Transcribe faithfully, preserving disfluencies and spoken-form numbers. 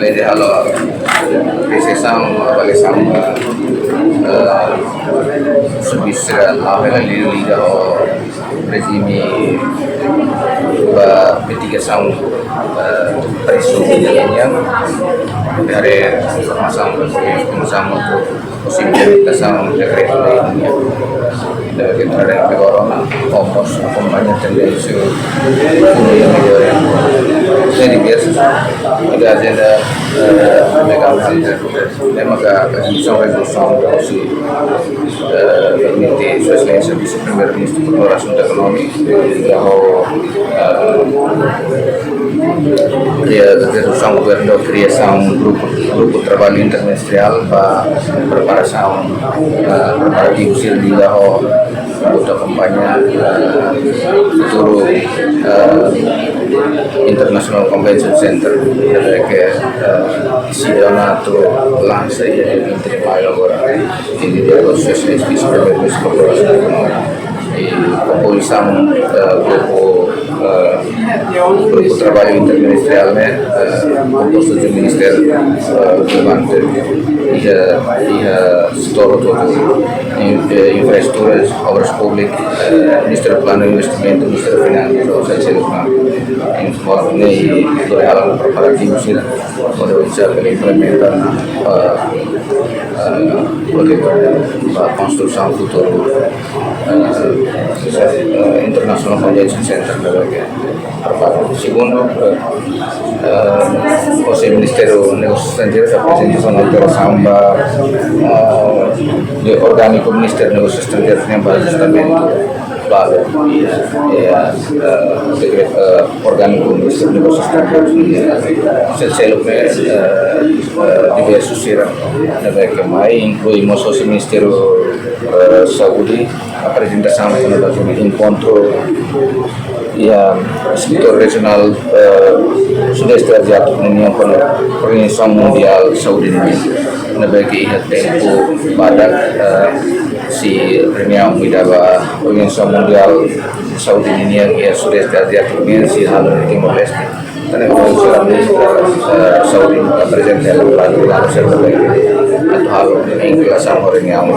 Lei de halo apresiasaun, avaliasaun, eh, servisu sira la'o hela liuliu ho rejime ba mitigasaun, eh, presu nian. Dari informasaun, informasaun untuk posibilidade dekretu lei nian. Debe entrada vigor ona, fomos akompaña tendénsia, funu yang melhor. Jadi biasa ada agenda, eh, legal, memang ke rezolusaun, rezolusaun, si, eh, permite Sua Exelénsia Vise-Primeiru-Ministru Asuntu Ekonómiku, ya ho, eh, ya, rezolusaun governu, kriasaun grupu, grupu traballu interministeriál ba preparasaun, eh, preparativu sira liga ho buta akompaña, eh, futuru, eh, International Convention Center, ya, ke, eh, sira atu lansa iha dia vinte de maio agora. Jadi dia harus sesuai visi dari korporasi. I kompozisaun, eh, grupu, eh, grupu traballu interministeriál ne'e, eh, kompostu de ministériu, eh, relevante iha, iha setór hotu-hotu, in-, eh, infraestruturas, obras públikas, eh, Ministériu Planu Investimentu, Ministériu Finansas, ou seja, informe ne'e, i halo preparativu sira, hodi bisa implementa, eh, eh, hodi ba konstrusaun futuru, eh, eh, International Convention Center, ne'ebé ke prepara. Segundu, eh, eh, hosi Ministériu Negósius Estranjeirus, aprezentasaun operasaun ba, eh, de orgániku Ministériu Negósius Estranjeirus nian ba ajustamentu ba, eh, eh, dekretu, eh, orgániku Ministériu Negósius Estranjeirus nian. Sel-, seluk ne'e, eh, eh, diversu sira ne'ebé ke mai, inklui mós hosi Ministériu, eh, Saúde, aprezentasaun kona-ba enkontru iha setór rejionál, eh, Sudeste Aziátiku nian, kona-ba Organizasaun Mundiál Saúde nian, ne'ebé ke iha tempu badak, eh, sei reuniaun ida ba Organizasaun Mundiál Saúde nian iha Sudeste Aziátiku nian sei halo iha Timor-Leste. Tanba ne'e, Komisaun Ministra, eh, Saúde aprezenta hela planu, planu sira ne'ebé atu halo iha relasaun ho reuniaun.